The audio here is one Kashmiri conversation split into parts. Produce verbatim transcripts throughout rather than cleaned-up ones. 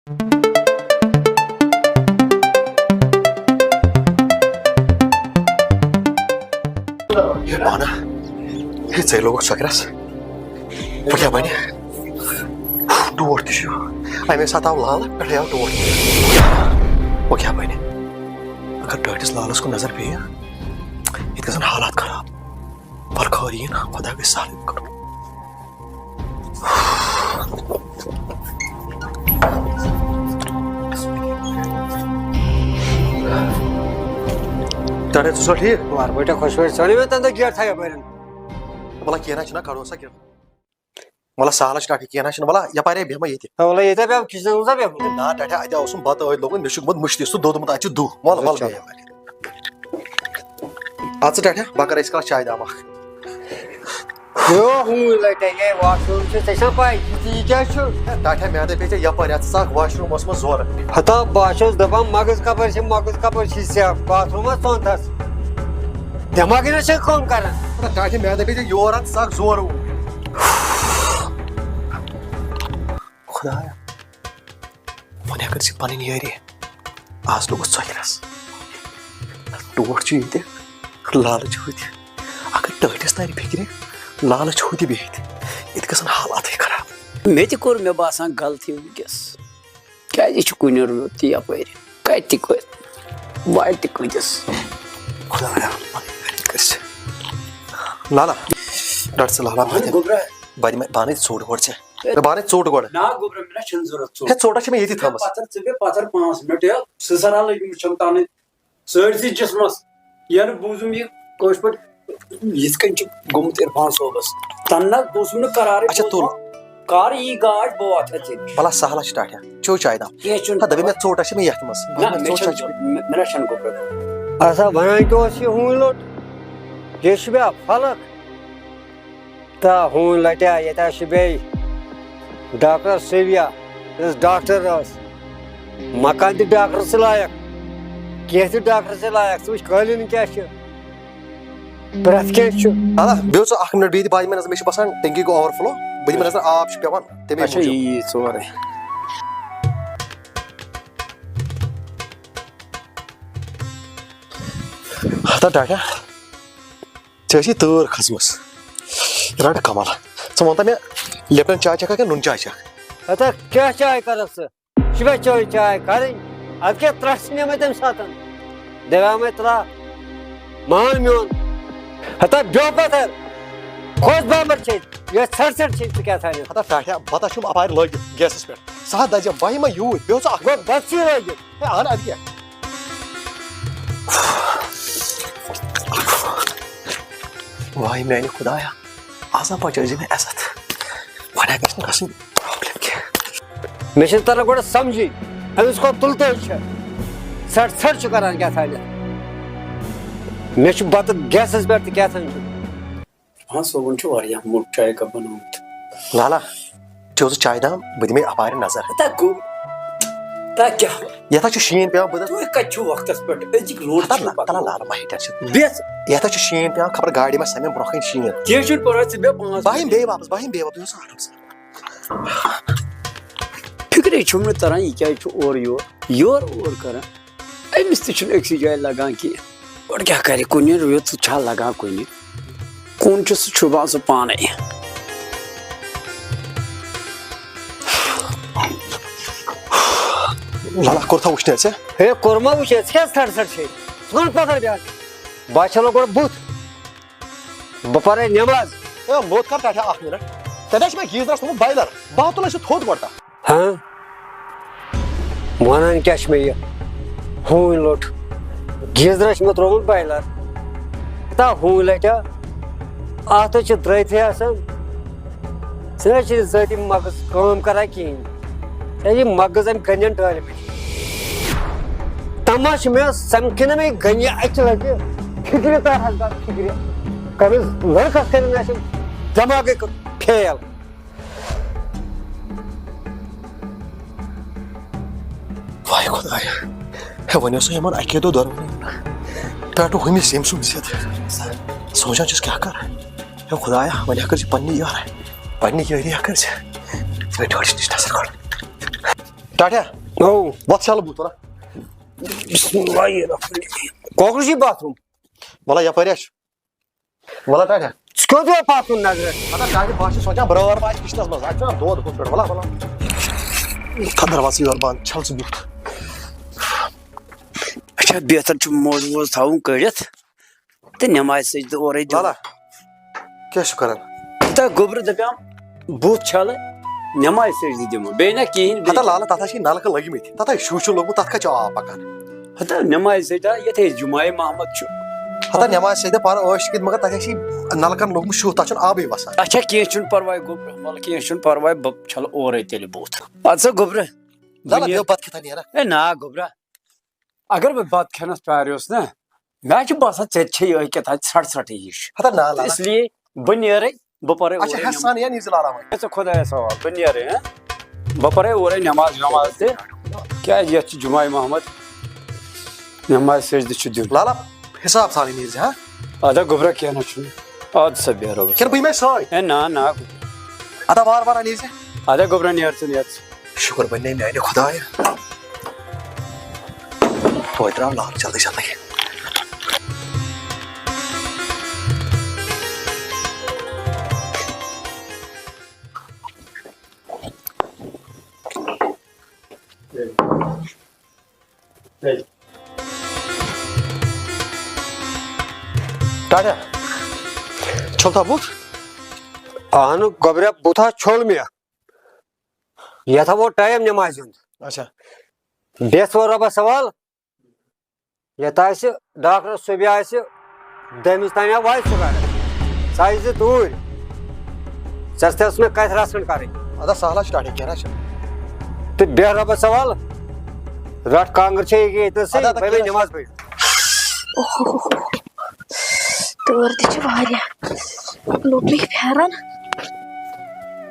ہے پانا، ہے ژے لوگُتھ سۄکرَس۔ وۄنۍ کیٛاہ بَنہِ؟ ڈوٹھ تہِ چھُ۔ اَمے ساتہٕ آو لالہٕ، پٮ۪ٹھَے آو ڈوٹھ۔ وۄنۍ کیٛاہ بَنہِ؟ اگر ٹٲٹھِس لالَس کُن نظر پیٚیہِ، ییٚتہِ گژھن حالات خراب۔ وَلہٕ خٲر یِیہِ نہٕ، خۄدا گژھِ سہلٕے کَرُن۔ تۄہہِ ٲسوٕ ٹھیٖک؟ وارٕ پٲٹھۍ خۄش پٲٹھۍ۔ ژٕ وَنٕے مےٚ تَمہِ دۄہ گیٹ تھاو یَپٲرۍ۔ وَلہٕ کینٛہہ نہ چھُنہ، کَڑو سا گیٹ۔ وَلہٕ سہلٕے چھُ ٹاٹھے، کینٛہہ نہ چھُنہٕ۔ وَلہٕ یَپارے بیٚہمَے ییٚتہِ۔ ہا، وَلہٕ ییٚتہِ بیٚہمو، کِچنَس منٛز بیٚہمو۔ نہ ٹاٹھے، اَتہِ اوسُم بَتہٕ أتھۍ لوگمُت، مےٚ چھُ گوٚمُت مُشتٕے سُہ دوٚدمُت، اَتہِ چھُ دُہ۔ وَلہٕ، وَلہٕ اچھا۔ بیٚہہ یَپارِ۔ اَژٕ ٹاٹھے، بہٕ کَرٕ أسۍ کَرو چایہِ دام اَکھ۔ یو، ہوٗنۍ لَٹہِ، یے واش روٗم چھُ، ژےٚ چھےٚ پَے، یہِ تہِ، یہِ کیٛاہ چھُ؟ ہے، ٹاٹھے، مےٚ دَپے ژےٚ یَپٲرۍ، اَژٕ ژٕ اَکھ واش روٗمَس منٛز زورٕ۔ ہتا، بہٕ ہا چھُس دَپان، مَگٕز کَپٲرۍ چھِ، مَگٕز کَپٲرۍ چھِ سیف؟ باتھ روٗمَس ژوٚن تھَس۔ دٮ۪ماغٕے نہ چھےٚ کٲم کَران۔ ہتا، ٹاٹھے، مےٚ دَپے ژےٚ یور اَژٕ ژٕ اَکھ زورٕ۔ خۄدایا، وۄنۍ اگر ژٕ پنٕنۍ یٲری آز لوٚگُس ژۄکرَس۔ ٹوٹھ چھُ ییٚتہِ، لالہٕ چھُ ہُتہِ۔ اگر ٹٲٹھِس تَرِ فِکرِ، لالہٕ چھُ ہُتہِ بِہِتھ۔ ییٚتہِ گژھن حالاتٕے خراب۔ مےٚ تہِ کوٚر، مےٚ باسان، غلطی وٕنکیٚس۔ کیٛازِ یہِ چھُ کُنہِ رُت تہِ یَپٲرۍ؟ کَتہِ تہِ کٔرۍ؟ وَتہِ تہِ کۭتِس؟ خۄدایا، مدد کٔرِتھ۔ لالا، ڈاکٹر صٲب، لالا، اہن، مدد۔ گوٚبرا۔ بَنہِ مےٚ پانَے ژوٚٹ گۄڈٕ ژےٚ۔ ہے، بَنَے ژوٚٹ گۄڈٕ۔ نا گوٚبرا، مےٚ نا چھَنہٕ ضوٚرَتھ ژوٚٹ۔ ہے، ژوٚٹَس چھِ مےٚ ییٚتی ژٕ بیٚہہ تھٲومٕژ۔ پَتھَر، ژٕ بیٚہہ پَتھَر پانٛژھ مِنَٹ، ہے، سٕژَر ہا لٔگۍ مٕتۍ چھَم تَنٕنۍ۔ سٲرسٕے جسمس۔ یَنہٕ بوٗزُم یہِ کٲشِر پٲٹھۍ یِتھ کٔنۍ چھُ گوٚمُت عرفان صٲبَس۔ تَنہٕ نہ اوسُم نہٕ قرارٕے اچھا، تُل۔ بوزان۔ کر یی گاش، بہٕ واتہٕ ہا ژےٚ نِش۔ بَلا سہلہ چھُ ٹاٹھیا۔ چیٚو چاے دام۔ کینٛہہ چھُنہٕ ہا، دَپے مےٚ پَرواے۔ ژوٚٹ ہا چھِ مےٚ یَتھ منٛز۔ نہ، مےٚ مےٚ ژوٚٹ چھا چھَنہٕ چھِ ضوٚرَتھ۔ مےٚ، مےٚ نہ چھَنہٕ گوٚبرا۔ اَسا وَنان کیٛاہ اوس یہِ ہوٗنۍ لوٚٹ؟ یہِ چھُ مےٚ فلک۔ تا ہوٗنۍ لَٹیا، ییٚتہِ حظ چھِ بیٚیہِ ڈاکٹر سیویا، یُس ڈاکٹر ٲس۔ مکان تہِ ڈاکٹر سٕے لایق، کینٛہہ تہِ ڈاکٹر سٕے لایق۔ ژٕ وٕچھ قٲلیٖن کیٛاہ چھِ، پرٛٮ۪تھ کینٛہہ چھُ۔ اَدٕ بیٚہہ ژٕ اَکھ مِنَٹ، بیٚیہِ دِ بہٕ دِمَے نظر، مےٚ چھُ باسان ٹینکی گوٚو اوٚوَر فلو، بہٕ دِمَے نظر آب چھُ پٮ۪وان تَمے اچھا، موٗجوٗب۔ یی، یی ژورَے۔ ہتا ٹاٹھیا۔ ژےٚ ٲسی تۭر کھٔژمٕژ۔ رَٹ کمل۔ ژٕ وَن تہٕ مےٚ، لیپٹن چاے چَکھا کِنہٕ نُن چاے چَکھ؟ ہتا کیٛاہ چاے کَرَکھ ژٕ؟ یہِ چھِ مےٚ چٲنۍ چاے کَرٕنۍ؟ اَدٕ کیٛاہ ترٛٹھ ژھٕنے مےٚ تَمہِ ساتَن؟ دَپیٛاو مےٚ ترٛٹھ۔ مان میون۔ ہتا بیٚہہ پَتھَر۔ کھوژ بامبر چھے، یۄس ژھٮ۪ٹ ژھٮ۪ٹ چھے ژٕ کیٛاہ تھانٮ۪تھ؟ ہتا ٹاٹھیا، بَتَس چھُم اَپارِ لٲگِتھ گیسَس پٮ۪ٹھ۔ سُہ ہا دَزٮ۪م، بہٕ ہا یِمہٕ یوٗرۍ۔ بیٚہہ ژٕ اَکھ۔ گۄڈٕ بَتہٕ چی لٲگِتھ؟ ہے، اَن اَدٕ کیٛاہ؟ واے میانہِ خدایا، آز ہا بچٲے زِ مےٚ عزت۔ وۄنۍ ہا گژھِ نہٕ گژھٕنۍ پرابلم کینٛہہ۔ مےٚ چھِنہٕ تران گۄڈٕ سمجھی، أمِس کۄس تُلتٲے چھےٚ؟ ژھٹ ژھٹ چھُ کران کیٛاہ تام۔ مےٚ چھُ بتہٕ گیسس پٮ۪ٹھ تہٕ کیٛاہ تام چھُ۔ ہاں، صٲبُن چھُ واریاہ موٚٹ چایہِ کپ بنومُت۔ لالا، چیٚو ژٕ چایہِ دام، بہٕ دِمے اپارِ نظر۔ ہتا گوٚو، تا کیٛاہ؟ یتھ ہا چھُ شیٖن پیوان، بہٕ دَپہٕ۔ تُہۍ کتہِ چھِو وقتس پٮ۪ٹھ؟ أزِکۍ لوٗکھ ہتا چھِنہٕ لا-، پکان۔ تلا لال ما ہیٹر چھِ۔ بیٚہہ ژٕ۔ یتھ ہا چھُ شیٖن پیوان، خبر گاڑِ ما سَمن برونٛہہ کَنہِ شیٖن۔ کینٛہہ چھُنہٕ پرواے، ژٕ بیٚہہ پانٛژھ بہٕ یِمہٕ مِنٹ۔ بیٚیہِ واپس، بہٕ یِمہٕ بیٚیہِ واپس، بہٕ یِمہٕ آرام سان۔ فکرے چھُم نہٕ تران، یہِ کیٛازِ چھُ اورٕ یور، یورٕ اورٕ کران۔ أمِس تہِ چھُنہٕ أکسٕے جایہِ لگان کینٛہہ۔ گۄڈٕ کیٛاہ کرِ کُنہِ، رُت چھا لگان کُنہِ؟ کُن چھُ سُہ چھُپان سُہ پانے۔ لالا، کوٚر تھا وٕچھنہِ ژےٚ؟ ہے، کوٚر ما وٕچھے؟ ژٕ کیٛازِ ژھٹھ ژھٹھ چھے؟ ژٕ کَتھ پَتھر بیٚہکھ؟ بہٕ ہا چھَلو گۄڈٕ بُتھ۔ بہٕ پَرے نٮ۪ماز۔ ہے، لوٚت کر ٹاٹھیا اکھ مِنٹ۔ تَتہِ حظ چھِ مےٚ گیٖزرَس تھوٚمُت بایلَر۔ بہٕ ہا تُلے سُہ تھوٚد گۄڈٕ تَتھ۔ ہاں؟ وَنان کیٛاہ چھِ مےٚ یہِ؟ ہوٗنۍ لوٚٹ۔ گیٖزرَس چھِ مےٚ ترٛوومُت بایلَر۔ تا ہوٗنۍ لَٹیا، اَتھ حظ چھِ درٛٲتھٕے آسان۔ ژٕ نہ حظ چھِ ذٲتی مغز کٲم کَران کِہیٖنۍ۔ ہے، یہِ مغز اَمہِ گَنٮ۪ن ٹٲلۍ پٮ۪ٹھ۔ تَما چھِ مےٚ سَمکھِ نہٕ مےٚ یہِ گَنہِ اَکہِ لَٹہِ فِکرِ تَر حظ بَس فِکرِ۔ کٔمِس لٔڑکَس کَرِ نہ چھِ دٮ۪ماغٕے فیل۔ واے خۄدایا، ہے وۄنۍ اوس یِمن اَکے دۄہ دۄنوٕنی پٮ۪ٹھ ہُمِس ییٚمۍ سُنٛد زِد۔ سونٛچان چھُس کیٛاہ کَرٕ۔ ہے خۄدایا، وۄنۍ ہا کٔر ژٕ پننہِ یارٕ، پننہِ یٲری ہا کٔر ژٕ۔ ژٕ گٔے ٹٲٹھِس نِش نظر گۄڈٕ۔ ٹاٹھیا، او۔ وۄتھ شالہٕ بوٗٹھ وَلا۔ بسم اللہ الرحمن الرحیم۔ کۄکرٕ چھُے باتھ روٗم؟ وَلا یَپٲرۍ ہا چھُ۔ وَلا ٹاٹھیا۔ ژٕ کیٛاہ چھُکھ پَتھ کُن نظرِ؟ ہتا ٹاٹھیا، بہٕ ہا چھُس سونٛچان برٲر ما آسہِ کِچنَس منٛز۔ اَتہِ چھُنہ دود ہُتھ پٲٹھۍ۔ وَلا، وَلا۔ تھَو دروازٕ یورٕ بنٛد، چھَل ژٕ بوٗٹھ۔ اچھا، بہتر چھُ موزٕ ووزٕ تھاوُن کٔڑِتھ۔ تہٕ نٮ۪مازِ سۭتۍ تہٕ اورَے دِمو۔ لالا، کیٛاہ چھُ کران؟ تہٕ گوٚبرٕ دَپیٛام، بُتھ چھَلہٕ، نٮ۪مازِ سۭتۍ تہِ دِمو۔ بیٚیہِ نہ کِہیٖنۍ، بیٚیہِ ہتا لالا، تَتھ ہا چھِ نَلکہٕ لٔگۍ مٕتۍ۔ تَتھ ہا شُہہ چھُ لوٚگمُت، تَتھ کَتہِ چھُ آب پَکان؟ ہتا نٮ۪مازِ سۭتۍ آ، ییٚتہِ ہے جُمعہ محمد چھُ۔ ہتا نٮ۪مازِ سۭتۍ پَرو ٲش کِتھ، مگر تَتھ ہا چھِ نَلکَن لوٚگمُت شُہہ، تَتھ چھُنہٕ آبٕے وَسان۔ اچھا، کینٛہہ چھُنہٕ پَرواے گوٚبرٕ، وَلہٕ کینٛہہ چھُنہٕ پَرواے، بہٕ چھَلہٕ اورَے تیٚلہِ بُتھ۔ اَدٕ سا گوٚبرٕ، لالا، بہٕ مےٚ بہٕ بَتہٕ کھٮ۪تھ ہا نیرا۔ ہے نا گوٚبرا، اگر بہٕ بتہٕ کھٮ۪نس پیاریوس نا، مےٚ چھُ باسان ژےٚ تہِ چھے یِہوٚے کیٛاہ تام ژھرٛٹھ ژھرٛٹھٕے ہِش۔ ہتا نا تہٕ لالا۔ اس لیے بہٕ نیرے، بہٕ پرے اچھا، اورے ہٮ۪س نٮ۪م-، سان یا نِزِ لالا وۄنۍ۔ ژےٚ خۄدایس حوالہٕ، بہٕ نیرے، ہہ؟ بہٕ پرے اورے نٮ۪ماز وٮ۪ماز تہِ، کیٛازِ یتھ چھُ جمعہ محمد، نٮ۪ماز سجدٕ چھُ دیُن۔ لالا، حساب سانٕے نِزِ، ہا؟ ادا گوٚبرا کینٛہہ نہ چھُنہٕ، اَدٕ سا بیٚہہ رۄبس۔ کِنہٕ بہٕ یِمے سۭتۍ؟ ہے نا نا۔ ادا وار وار نِزِ۔ ادا گوٚبرا نیر ژٕ نیر ژٕ۔ شُکر بَنے میانہِ خۄدایہِ۔ توتہِ درٛاو لال جلدی جلدی۔ ٹاٹھیا، چھوٚل تھا بُتھ؟ اہن گوٚبریا، بُتھ ہا چھوٚل مےٚ۔ یتھ ہا ووت ٹایم نمازِ ہُنٛد۔ اچھا۔ بیٚہہ ژٕ رۄبس حوال۔ یتھ آسہِ ڈاکٹر صبحی آسہِ دٔہمِس تام یا واتہِ سُہ گرٕ۔ ژٕ آیہِ زِ توٗرۍ۔ ژےٚ سۭتۍ ٲس مےٚ کتھِ رژھ کھنٛڈ کرٕنۍ۔ ادا سہلہ چھُ ٹاٹھیا، کینٛہہ نہ چھُنہٕ۔ تہٕ بیٚہہ رۄبس حوال۔ رٹھ کانٛگٕر چھےٚ ییٚکیٛاہ ییٚتنسٕے، ادا، ادا، وۄنۍ کینٛہہ نہ چھُنہٕ۔ نماز پٔرِتھ۔ اوہ، تۭر تہِ چھِ واریاہ۔ لوٚگ مےٚ یہِ پھٮ۪رن۔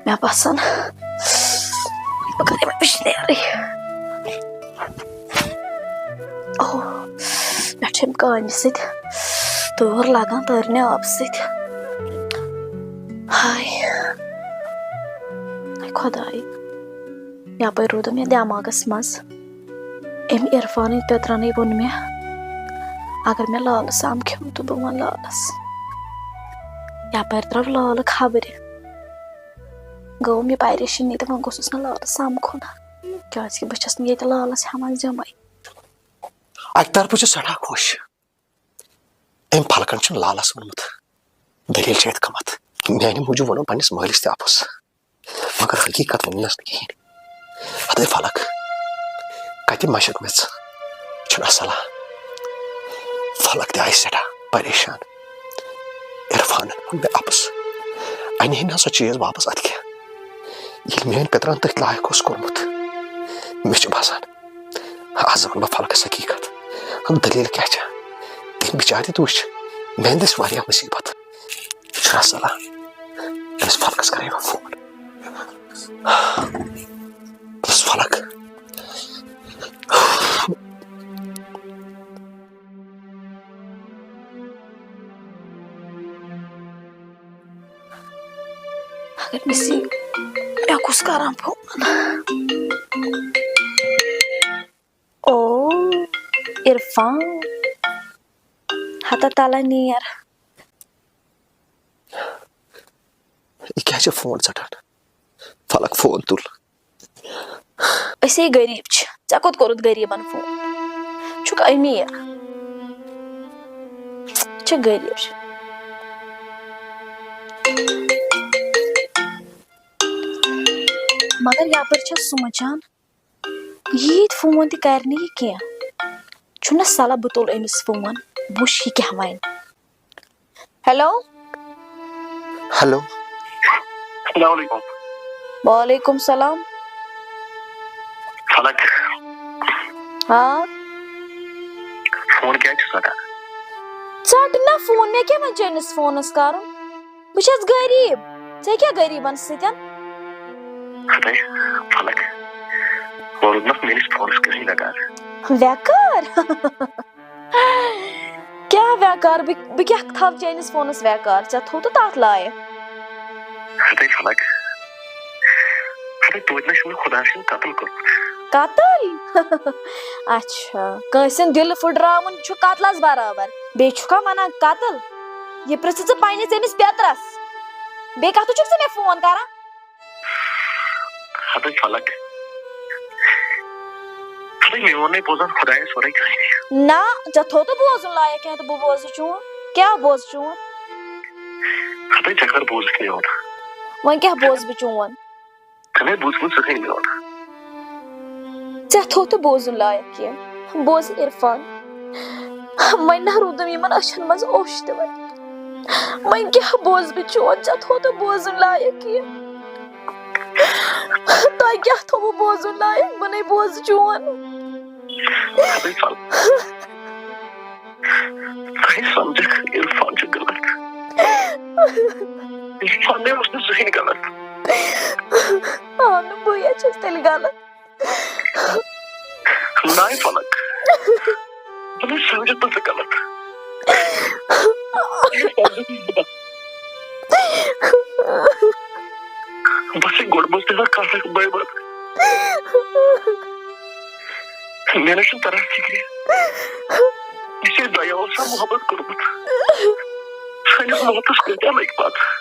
مےٚ باسان، بہٕ کَرٕ یِمَن وٕشنیرٕے۔ اوہ، مےٚ چھِ اَمہِ کامہِ سۭتۍ تۭر لَگان، تۭرنہِ آبہٕ سۭتۍ۔ ہاے، ہاے خۄداے، یَپٲرۍ روٗدُم مےٚ دٮ۪ماغَس منٛز۔ أمۍ عرفانٕنۍ پیٚترَنٕے ووٚن مےٚ، اگر مےٚ لالہٕ سَمکھیوٚو تہٕ بہٕ وَنہٕ لالَس۔ یَپٲرۍ درٛاو لالہٕ خبرِ۔ گوٚو مےٚ پریشٲنی تہٕ وۄنۍ گوٚژھُس نہٕ لالہٕ سَمکھُن، کیٛازِکہِ بہٕ چھَس نہٕ ییٚتہِ لالَس ہٮ۪وان ذِمَے۔ اَکہِ طرفہٕ چھُ سٮ۪ٹھاہ خۄش، أمۍ فلکن چھُنہٕ لالس ووٚنمُت۔ دٔلیٖل چھِ یِتھ کٔمتھ۔ میانہِ موٗجوٗب ووٚنُن پننِس مٲلِس تہِ اَپُز، مگر حقیٖقت ووٚننس نہٕ کِہیٖنۍ۔ ہتٕے فلک، کتہِ مشک مےٚ ژٕ؟ چھُنہ صلاح۔ فلک تہِ آیہِ سٮ۪ٹھاہ پریشان۔ عرفانن ووٚن مےٚ اَپُز، انہِ ہے نہ سۄ چیٖز واپس ادٕ کیٛاہ، ییٚلہِ میٲنۍ پِترن تٔتھۍ لایق اوس کوٚرمُت۔ مےٚ چھُ باسان، از وَنہٕ بہٕ فلکس حقیٖقت۔ دٔلیٖل کیٛاہ چھےٚ؟ تٔمۍ بِچارِ تہِ وٕچھ، میٛانہِ دٔسۍ واریاہ مُصیٖبت۔ چھُنہ صلاح، أمِس فلکس کرے بہٕ فون۔ بس فلک۔ اگر مےٚ سی، مےٚ کُس کران فون؟ او، عرفان، ہتا تَلہ نیر۔ یہِ کیٛازِ چھِ فون ژَٹان؟ فلک فون تُل۔ أسے غریٖب چھِ، ژےٚ کوٚت کوٚرُتھ غریٖبن فون؟ چھُکھ أمیٖر؟ چھِ غریٖب چھِ۔ مگر یپٲرۍ چھَس سونٛچان، ییٖتۍ فون تہِ کرِ نہٕ یہِ کینٛہہ۔ چھُنہ صلاح بہٕ تُلہٕ أمِس فون، بہٕ وٕچھِ یہِ کیٛاہ وَنہِ۔ ہیلو۔ ہیلو۔ السلام علیکم۔ وعلیکم السلام۔ فلک۔ ہاں؟ فون کیٛازِ چھُس ژَٹان؟ ژَٹ نہ فون، مےٚ کیٛاہ وۄنۍ چٲنِس فونَس کَرُن؟ بہٕ چھَس غریٖب، ژےٚ کیٛاہ غریٖبَن سۭتۍ؟ ہتے فلک، وۄنۍ روٗد نہٕ میٛٲنِس فونَس کٕہٕنۍ وٮ۪کار۔ وٮ۪کار؟ کیٛاہ وٮ۪کار؟ بہٕ، بہٕ کیٛاہ تھاوٕ چٲنِس فونَس وٮ۪کار؟ ژےٚ تھوٚو تہٕ تَتھ لایق۔ ہتے فلک، تہٕ توتہِ نہ چھُ مےٚ خۄداے سُنٛد قتل کوٚرمُت۔ قتل؟ اچھا، کٲنٛسہِ ہُنٛد دِل پھُٹراوُن چھُ قتلس برابر۔ بیٚیہِ چھُکھا ونان قتل؟ یہِ پرٛژھ ژٕ پننِس أمِس پیٚترس۔ بیٚیہِ کتھٕ چھُکھ ژٕ مےٚ فون کران؟ ہتٕے فلک۔ ہتٕے میون نے بوزان خۄدایس ورٲے کٕہٕنۍ۔ نہ، ژےٚ تھوٚو تہٕ بوزُن لایق کینٛہہ تہٕ بہٕ بوزٕ چون۔ کیٛاہ بوزٕ چون؟ ہتٕے ژےٚ کر بوزُتھ میون؟ وۄنۍ کیٛاہ بوزٕ بہٕ چون؟ ژےٚ نے بوٗزمُت زٕہٕنۍ میون۔ ژےٚ تھوٚو تہٕ بوزُن لایق کینٛہہ۔ بوز عرفان، وۄنۍ نہ روٗدُم یِمن أچھن منٛز اوٚش تہِ وۄنۍ۔ وۄنۍ کیٛاہ بوزٕ بہٕ چون؟ ژےٚ تھوٚو تہٕ بوزُن لایق کینٛہہ۔ تۄہہِ کیٛاہ تھوٚوُ بوزُن لایق؟ بہٕ نے بوزٕ چون۔ تۄہہِ سمجھکھ عرفان چھُ غلط۔ عرفان نے اوس نہٕ زٕہٕنۍ غلط۔ آ، نہٕ بٕے یٲژ چھَس تیٚلہِ غلط۔ ناے فلک، بہٕ نے سمجھتھ نہٕ ژٕ غلط۔ بس ہے گۄڈٕ منٛز تہِ کتھ اکھ بٲے بٲے۔ مےٚ نہ چھُنہٕ تران فِکرِ، یہِ چھِ دۄیو آسان محبت کوٚرمُت۔ سٲنِس محبتس کۭتیاہ لٔگۍ پتہٕ۔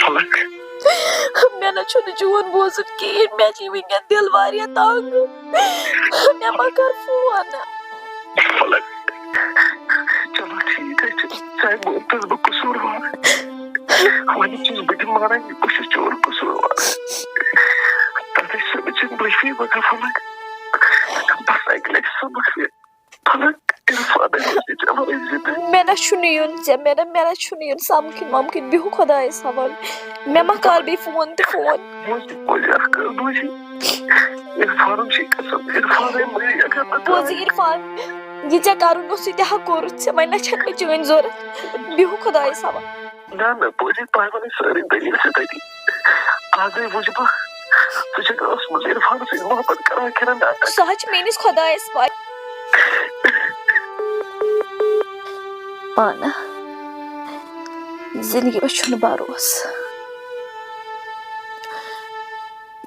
فلک۔ مےٚ نہ چھُنہٕ چون بوزُن کِہیٖنۍ، مےٚ چھِ وٕنکٮ۪ن دِل واریاہ تنگ۔ مےٚ ما کر فون؟ فلک۔ چلو ٹھیٖک حظ چھُ، ژےٚ گوٚو تہٕ بہٕ قصوٗروار۔ وۄنۍ چھُس بہٕ تہِ مانان، بہٕ چھُس چون قصوٗروار۔ تَتھ ٲسۍ سُہ مےٚ چھِ معٲفی منٛگان فلک۔ بس اَکہِ لَٹہِ سَمکھ مےٚ۔ فلک، عرفان ٲسۍ ژےٚ وَنان زِ تہٕ مےٚ نہ چھُنہٕ یُن ژےٚ، مےٚ نہ، مےٚ نہ چھُنہٕ یُن سَمکھِنۍ وَمکھِنۍ، بِہِو خۄدایَس حوالہٕ۔ مےٚ ما کَر بیٚیہِ فون تہٕ فون۔ بوز، بوز اَکھ کَتھ، بوز۔ عرفانَن چھِ قسم، عرفانَے مٔنٛزۍ اگر نہٕ بوز عرفان، یہِ ژےٚ کَرُن اوس، یہِ تہِ ہا کوٚرُتھ ژےٚ، وۄنۍ نہ چھَنہٕ مےٚ چٲنۍ ضوٚرَتھ۔ بِہِو خۄدایَس حوالہٕ۔ نہ، نہ، بہٕ حظ چھُس تۄہہِ وَنان سٲرٕے دٔلیٖل چھِ تٔتی۔ آزَے وٕچھ بہٕ، ژٕ چھَکھ ٲسمٕژ عرفانَس سۭتۍ محبت کران، کران ناٹک۔ سُہ حظ چھُ میٛٲنِس خۄدایَس پَے۔ پانہٕ زِندگی منٛز چھُنہٕ بروسہٕ۔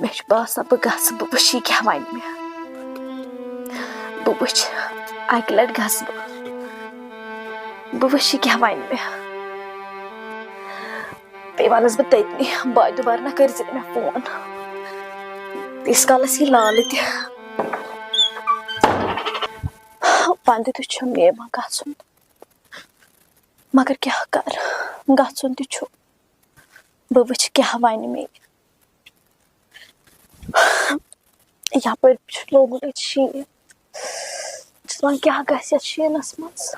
مےٚ چھُ باسان، بہٕ گژھٕ، بہٕ وٕچھِ، یہِ کیٛاہ وَنہِ مےٚ۔ بہٕ وٕچھِ، اَکہِ لَٹہِ گژھٕ بہٕ، بہٕ وٕچھِ، یہِ کیٛاہ وَنہِ مےٚ۔ بیٚیہِ وَنَس بہٕ تٔتنٕے، بہٕ دُبارٕ نہ کٔرۍ زِ نہٕ مےٚ فون۔ ییٖتِس کالَس یہِ لالہٕ تہِ۔ پَنٛدٕ تہِ چھُم یِوان گژھُن، مگر کیٛاہ کَرٕ، گژھُن تہِ چھُ۔ بہٕ وٕچھِ کیٛاہ وَنہِ مےٚ۔ یپٲرۍ چھُ لوگمُت اَتہِ شیٖن۔ بہٕ چھَس وَنان، کیٛاہ گژھِ یَتھ شیٖنَس منٛز؟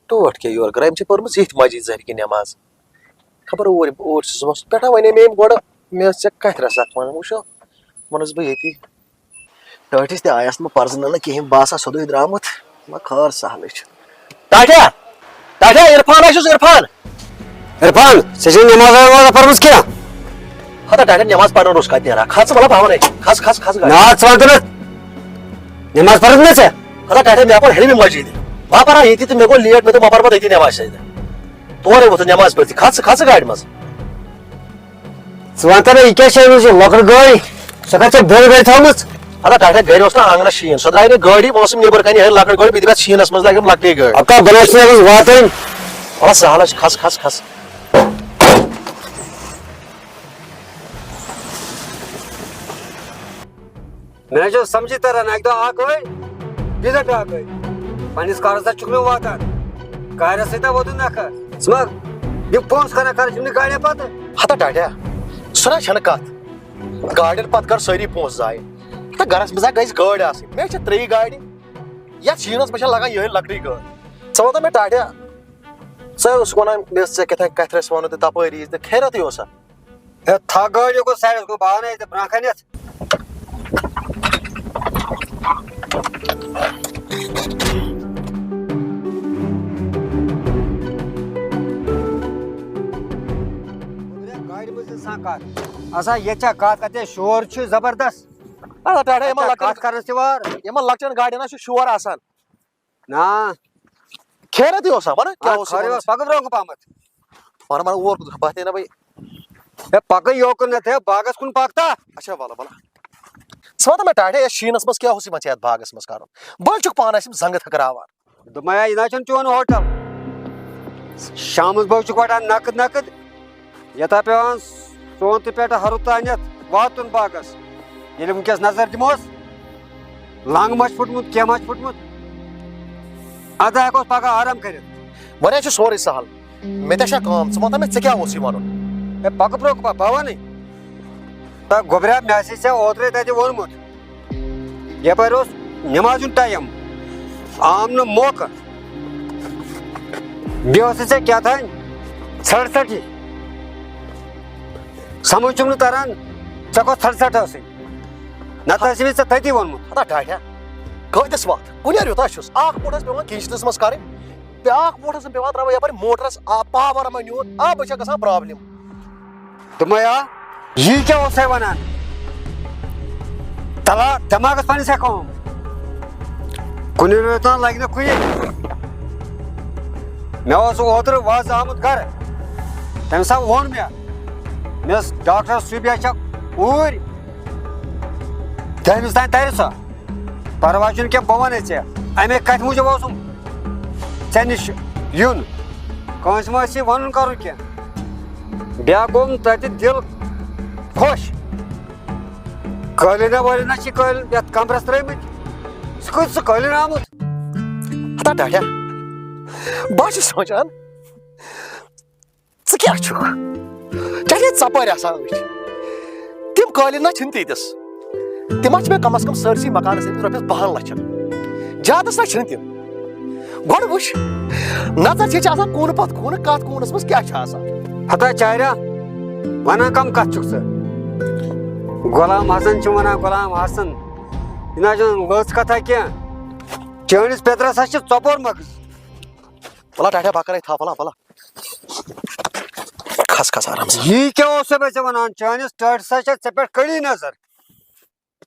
ٹوٹھ کیٛاہ یورٕ کَران؟ أمۍ چھِ پٔرمٕژ یِتھۍ مسجد ظہرِ کہِ نٮ۪ماز۔ خبر اوٗرۍ، اوٗرۍ چھُ صُبحَس پٮ۪ٹھ وَنے مےٚ أمۍ گۄڈٕ، مےٚ ٲس ژےٚ کَتھِ رَژھ اَکھ وَنٕنۍ، وٕچھو، وَنَس بہٕ ییٚتی۔ ٹٲٹھِس تہِ آیَس نہٕ پَرزٕنہٕ نہٕ کِہیٖنۍ، باسان سیوٚدُے درٛامُت، وۄنۍ خٲر سہلٕے چھُ۔ ٹاٹھیا، ٹاٹھیا، عرفان ہا چھُس، عرفان۔ عرفان، ژےٚ چھےٚ نماز وماز پٔرمٕژ کینٛہہ؟ ہتا ٹاٹھیا، نماز پرنہٕ روٚس کتہِ نیران؟ کھژ مطلب ہاوان ہے، کھژ، کھژ، کھژ گاڑِ۔ نا، ژٕ وَن تہٕ مےٚ، نماز پٔرمٕژ نہ ژےٚ؟ ہتا ٹاٹھیا، مےٚ پوٚر ہیٚرمہِ مسجدِ۔ بہٕ ہا پران ییٚتی تہٕ مےٚ گوٚو لیٹ، مےٚ دوٚپ بہٕ پرٕ پتہٕ أتی نماز سۭتۍ۔ تورے ووتُس نماز پٔرتھٕے، کھژ ژٕ، کھژ ژٕ گاڑِ منٛز۔ ژٕ وَن تہٕ مےٚ، یہِ کیٛاہ چھےٚ أمِس یہِ لۄکٕٹ گٲڑۍ؟ سۄ کَتھ چھےٚ بٔڑ گٲڑۍ تھٲومٕژ؟ ہتا ٹاٹھیا، گرِ اوس نہ آنٛگنَس شیٖن، سۄ درٛاے نہٕ گٲڑی، بہٕ اوسُم نیٚبرٕ کَنہِ یِہوٚے لۄکٕٹ گٲڑۍ، بہٕ تہِ گژھٕ شیٖنَس منٛز، لَگَم لۄکٹے گٲڑۍ۔ اَکا بہٕ نَس چھُس واتٕنۍ۔ وَلہٕ سہلٕے چھُ، کھَس، کھَس، کھَس۔ مےٚ نہ چھُ سمجھی تران، اَکہِ دۄہ اَکھ گٲڑۍ، بیٚیہِ دۄہ بیٛاکھ گٲڑۍ۔ پنٛنِس کارَس تہِ چھُکھ نہٕ واتان، کارَس سۭتۍ تہِ ووتُن نَکھٕ۔ ژٕ ما یِم پونٛسہٕ کَران خرٕچ یِمنٕے گاڑٮ۪ن پَتہٕ؟ ہتا ٹاٹھیا، سۄ نہ چھَنہٕ کَتھ۔ گاڑٮ۪ن پتہٕ کر سٲری پونٛسہٕ ضایع۔ تہٕ گرس منٛز ہا گژھِ گٲڑۍ آسٕنۍ۔ مےٚ چھِ ترٛیٚیہِ گاڑِ۔ یتھ شیٖنس منٛز چھےٚ لگان یِہوٚے لۄکٹٕے گٲڑۍ۔ ژٕ وَن تہٕ مےٚ ٹاٹھیا، ژٕ اوسُکھ وَنان مےٚ ٲس ژےٚ کیٛاہ تام کتھِ رژھِ وَنُن تہٕ تپٲری یِتھ تہٕ خیرتٕے اوسا؟ ہے، تھاو گٲڑۍ یوکُن سایڈس کُن، بہٕ اَنَے ژےٚ برٛونٛہہ کَنٮ۪تھ۔ گاڑِ منٛز اِنسان کَتھ۔ آسان ییٚتہِ چھا کَتھ کَتھ، یہِ شور چھُ زبردست۔ اَدٕ ٹاٹھا، یِمَن اَتہِ چھا لۄکٹٮ۪ن، کَتھ کَرنَس تہِ وار؟ یِمَن لۄکٹٮ۪ن گاڑٮ۪ن ہا چھُ شور آسان۔ نا۔ خیرتٕے اوسا؟ وَن کیٛاہ آ، اوس خٲرٕے یِمَن؟ اوس، پَکہٕ برٛونٛہہ کُن پَہمَتھ۔ وَن وَن اور کُن، بہٕ ہا نہ بہٕ۔ ہے، پَکہٕ یوکُن نَتہٕ، ہے، باغَس کُن پَکھ تا۔ اچھا وَلہٕ وَلہٕ۔ ژٕ وَن تہٕ مےٚ ٹاٹھے، یَتھ شیٖنَس منٛز کیٛاہ اوس یِمَن ژےٚ یَتھ باغَس منٛز کَرُن؟ بٔلۍ چھُکھ پانہٕ اَسہِ یِم زنٛگہٕ تھٔکراوان۔ دوٚپمَے، یہِ نہ حظ چھُنہٕ چون ہوٹل۔ شامَس بٲگۍ چھُکھ وَٹان نَقٕد نَقٕد۔ یَتھ ہا پٮ۪وان سونتہٕ پٮ۪ٹھٕ ہَرُد تانٮ۪تھ واتُن باغَس۔ ییٚلہِ وٕنکیٚس نظر دِموس، لنٛگ ما چھُ پھُٹمُت، کینٛہہ ما چھُ پھُٹمُت۔ اَدٕ ہٮ۪کوس پَگاہ آرام کٔرِتھ۔ وۄنۍ حظ چھُ سورُے سہل۔ مےٚ تہِ چھےٚ کٲم، ژٕ وَن تہٕ مےٚ، ژےٚ کیٛاہ اوس یہِ وَنُن؟ ہے، پَکہٕ برٛونٛہہ کُن، بہٕ وَنَے۔ تہٕ گوٚبریا، مےٚ ہسا ژےٚ اوترَے تَتہِ ووٚنمُت، یَپٲرۍ اوس نٮ۪مازِ ہُنٛد ٹایم، آم نہٕ موقعہٕ۔ بیٚیہِ اوسُے ژےٚ کیٛاہ تام ژھَٹھ ژَٹھی۔ سَمٕجھ چھُم نہٕ تَران، ژےٚ کۄس ژھَٹھ ژَٹھ ٲسٕے؟ نَتہٕ ٲسٕے مےٚ ژےٚ تٔتی ووٚنمُت۔ ہتا ٹاٹھیا، کۭتِس وَتھ؟ کُنہِ یوٗتاہ چھُس۔ اَکھ موٹر ٲس پٮ۪وان کِچنَس منٛز کَرٕنۍ، بیٛاکھ موٹر ٲسٕم پٮ۪وان ترٛاوٕنۍ یَپٲرۍ موٹرَس، آ، پاور ما نیوٗر، آ، بہٕ چھَس گژھان پرٛابلِم۔ دوٚپمَے آ، یی کیٛاہ اوسَے وَنان؟ تَلا دٮ۪ماغَس پَنٕنِس ہٮ۪کھ کٲم۔ کُنہِ رٲژ تام لَگہِ نہٕ کُنہِ۔ مےٚ اوس اوترٕ وازٕ آمُت گَرٕ۔ تٔمۍ سا ووٚن مےٚ، مےٚ ٲس ڈاکٹر صوبیا چھےٚ اوٗرۍ۔ دٔہمِس تام تَرِ سۄ۔ پَرواے چھُنہٕ کینٛہہ، بہٕ وَنَے ژےٚ، اَمے کَتھِ موٗجوٗب اوسُم ژےٚ نِش یُن۔ کٲنٛسہِ ما آسہِ وَنُن کَرُن کینٛہہ۔ بیٛاکھ گوٚو نہٕ تَتہِ دِل خۄش۔ قٲلیٖنہ وٲلیٖنہ چھِ قٲلیٖن یَتھ کَمرَس ترٛٲومٕتۍ۔ سُہ کۭتِس سُہ قٲلیٖن آمُت؟ ہتا ٹاٹھیا، بہٕ حظ چھُس سونٛچان، ژٕ کیٛاہ چھُکھ؟ ژےٚ چھے ژۄپٲرۍ آسان أچھ۔ تِم قٲلیٖن نہ چھِنہٕ تیٖتِس۔ تِم حظ چھِ مےٚ کم از کم سٲرسٕے مکانس أنٛدۍ رۄپیس بَہَن لَچھَن۔ زیادَس نہ چھِنہٕ تِم۔ گۄڈٕ وٕچھ، نظر چھے ژےٚ آسان کوٗنہٕ پتہٕ کوٗنہٕ، کَتھ کوٗنَس منٛز کیٛاہ چھُ آسان۔ ہتا چاریا، وَنان کَم کَتھ چھُکھ ژٕ؟ غلام حسن چھِ وَنان غلام حسن۔ یہِ نہ حظ چھُنہٕ لٔژ کَتھا کینٛہہ۔ چٲنِس پیٚترَس حظ چھِ ژۄپور مَغٕز۔ وَلا ٹاٹھیا، بہٕ کَرَے تھپھ، وَلا، وَلا۔ کھس، کھس آرام سان۔ یی کیٛاہ اوس مےٚ ژےٚ وَنان؟ چٲنِس ٹٲٹھِس ہا چھےٚ ژےٚ پٮ۪ٹھ کٔڑی نظر۔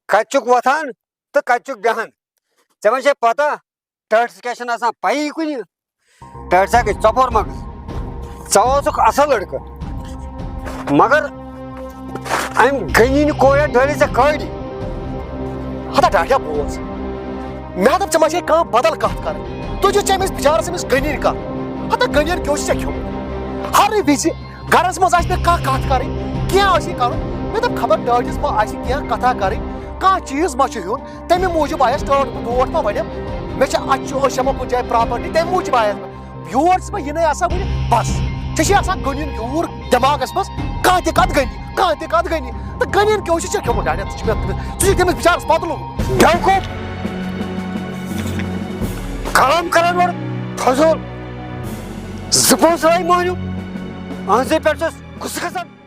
کَتہِ چھُکھ وۄتھان تہٕ کَتہِ چھُکھ بیٚہان؟ ژےٚ ما چھے پَتہ ٹٲٹھِس کیٛاہ چھَنہٕ آسان پَیی کُنہِ؟ ٹٲٹھِس ہا گٔے ژۄپور مَغٕز۔ ژٕ اوسُکھ اَصٕل لٔڑکہٕ، مگر أمۍ غنی نہِ کورِ ڈٲلِتھ ژےٚ کٲڑی۔ ہتا ٹاٹھیا بوز، مےٚ دوٚپ ژےٚ ما چھے کانٛہہ بدل کتھ کرٕنۍ؟ تُہۍ چھِو ژےٚ أمِس بِچارس أمِس غنی کتھ۔ ہتا غنین کیٛاہ اوس ژےٚ کھیوٚمُت؟ ہر وِزِ گرس منٛز آسہِ مےٚ کانٛہہ کتھ کرٕنۍ، کینٛہہ آسہِ کرُن، مےٚ دوٚپ خبر ٹٲٹھِس ما آسہِ کینٛہہ کتھا کرٕنۍ، کانٛہہ چیٖز ما چھُ ہیوٚن، تمہِ موٗجوٗب آیس ٹٲٹھ بہٕ برونٛٹھ ما ونٮ۪م، مےٚ چھِ اتہِ چھُ أسۍ ہٮ۪مو کُنہِ جایہِ پراپرٹی، تمہِ موٗجوٗب آیس بہٕ۔ یور چھُس بہٕ یِنَے آسان وٕنہِ بس۔ ژےٚ چھے آسان غنیٖن یوٗر دٮ۪ماغَس منٛز، کانٛہہ تہِ کَتھ غنی، کانٛہہ تہِ کَتھ غنی۔ تہٕ غنیٖن کیٛاہ اوس ژےٚ کھیوٚمُت ڈاڈی؟ ژٕ چھُکھ مےٚ، ژٕ چھُکھ تٔمِس بِچارَس پَتہٕ لوٚگمُت۔ بیوقوٗف! کلام کران اورٕ فضوٗل۔ زٕ پونٛسہٕ آے مٲنِو۔ أہنٛزے پٮ۪ٹھ چھَس غصہٕ کھسان۔